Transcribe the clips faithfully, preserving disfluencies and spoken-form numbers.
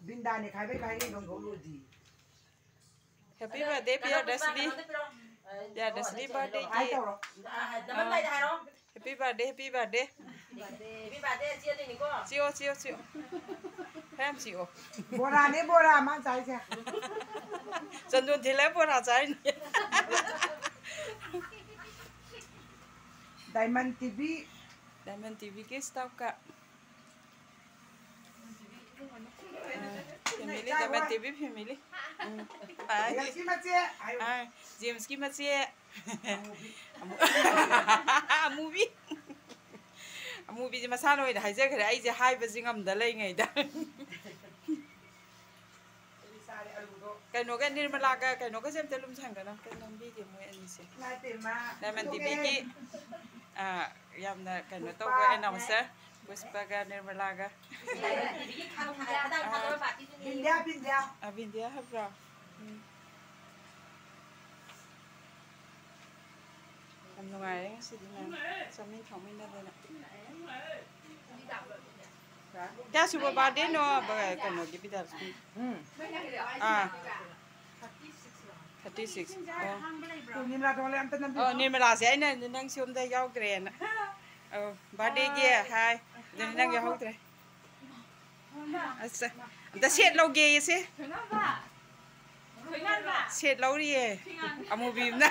ꯕꯤꯟꯗꯥꯅꯦ ꯈꯥꯏꯕꯩ ꯈꯥꯏꯔꯤ ꯂꯣꯡꯊꯣꯛꯂꯨꯗꯤ꯫ Happy birthday, ꯄꯤꯌꯥꯔꯗꯁꯂꯤ꯫ ꯄꯤꯌꯥꯔꯗꯁꯂꯤ birthday ꯒꯤ꯫ ꯍꯥꯏ ꯇꯧꯔꯣ꯫ ꯅꯃꯝꯗꯥꯏꯗ ꯍꯥꯏꯔꯣ꯫ Happy birthday, happy birthday꯫ Happy birthday ꯆꯦꯗꯣꯏꯅꯤꯀꯣ꯫ ꯆꯤꯛꯑꯣ, ꯆꯤꯛꯑꯣ, ꯆꯤꯛꯑꯣ꯫ ꯈꯔ ꯌꯥꯝ ꯆꯤꯛꯑꯣ꯫ ꯕꯣꯔꯥꯅꯦ, ꯕꯣꯔꯥ ꯃꯥ ꯆꯥꯏꯁꯦ꯫ ꯆꯟꯗꯣꯟ ꯊꯤꯜꯂꯒ ꯕꯣꯔꯥ ꯆꯥꯏꯅꯤ꯫ Diamond T V. Diamond T V ꯒꯤ staff ꯀ꯫ Family, Diamond T V family꯫ ꯎꯝ꯫ Hi꯫ ꯖꯦꯝꯁꯀꯤ ꯃꯆꯦ ꯍꯥꯏꯌꯨ꯫ Hi꯫ ꯖꯦꯝꯁꯀꯤ ꯃꯆꯦ꯫ ꯑꯃꯨ-, ꯑꯃꯨꯕꯤ꯫ ꯑꯃꯨꯕꯤꯁꯦ ꯃꯁꯥꯅ ꯑꯣꯏꯅ ꯍꯥꯏꯖꯈ꯭ꯔꯦ, ꯑꯩꯁꯦ ꯍꯥꯏꯕꯁꯤ ꯉꯝꯗ ꯂꯩꯉꯩꯗ꯫ ꯀꯩꯅꯣꯒ, ꯅꯤꯔꯃꯂꯥꯒ ꯀꯩꯅꯣꯒꯁꯦ ꯑꯝꯇ ꯂꯨꯝꯁꯟꯒꯅꯨ, ꯑꯝꯇ ꯅꯝꯕꯤꯒꯦ ꯃꯣꯏ ꯑꯅꯤꯁꯦ꯫ ꯏꯃꯥ ꯏꯕꯦꯝꯃ꯫ Diamond ꯇꯤ ꯚꯤ ꯒꯤ, ꯑꯥ, ꯌꯥꯝꯅ ꯀꯩꯅꯣ ꯇꯧꯕ ꯄꯨꯁꯄꯥꯅꯦ꯫ Announcer, ꯄꯨꯁꯄꯒ ꯅꯤꯔꯃꯂꯥꯒ꯫ Diamond ꯇꯤ ꯚꯤ ꯒꯤ ꯈꯥꯡ ꯊꯥꯡꯒꯠ-, ꯈꯗꯥꯡ ꯊꯥꯗꯕ party ꯗꯨꯅꯤ꯫ ꯕꯤꯟꯗ꯭ꯌꯥ, ꯕꯤꯟꯗ꯭ꯌꯥ꯫ ꯑꯥ, ꯕꯤꯟꯗ꯭ꯌꯥ ꯍꯥꯏꯕ꯭ꯔꯣ? ꯎꯝ꯫ ꯌꯥꯝ ꯅꯨꯡꯉꯥꯏꯔꯦ ꯉꯁꯤꯗꯤ ꯃꯌꯥꯝ ꯆꯥꯃꯤꯟ ꯊꯛꯃꯤꯟꯅꯗꯅ꯫ ꯀꯌꯥ ꯁꯨꯕ birthday ꯅꯣ? ꯕ-, ꯀꯩꯅꯣꯒꯤ ꯕꯤꯗ꯭ꯌꯥꯂꯛꯁꯃꯤ? ꯎꯝ꯫ ꯑꯥ꯫ Thirty six꯫ ꯑꯣ꯫ ꯇꯨ ꯅꯤꯔꯃꯂꯥ ꯊꯣꯛꯂꯛꯑꯦ, ꯑꯝꯇ ꯅꯝꯕꯤꯌꯨ꯫ ꯑꯣ, ꯅꯤꯔꯃꯂꯥꯁꯦ ꯑꯩꯅ ꯅꯪ ꯁꯣꯝꯗ ꯌꯥꯎꯗ꯭ꯔꯦꯅ꯫ ꯑꯣ, birthday ꯒꯤ ꯍꯥꯏ꯫ ꯑꯗꯨꯅ ꯅꯪ ꯌꯥꯎꯍꯧꯗ꯭ꯔꯦ꯫ ꯑꯁ, ꯑꯝꯇ ꯁꯦꯠ ꯂꯧꯒꯦꯌꯦ ꯁꯦ꯫ ꯁꯦꯠ ꯂꯧꯔꯤꯌꯦ꯫ ꯑꯃꯨꯕꯤ ꯑꯃꯅ꯫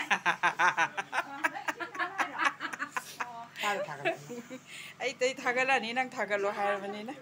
ꯊꯥꯒꯠ-, ꯊꯥꯒꯠꯂꯛꯑꯣ꯫ ꯑꯩ, ꯑꯩ ꯊꯥꯒꯠꯂꯛꯑꯅꯤ, ꯅꯪ ꯊꯥꯒꯠꯂꯣ ꯍꯥꯏꯔꯕꯅꯤꯅ꯫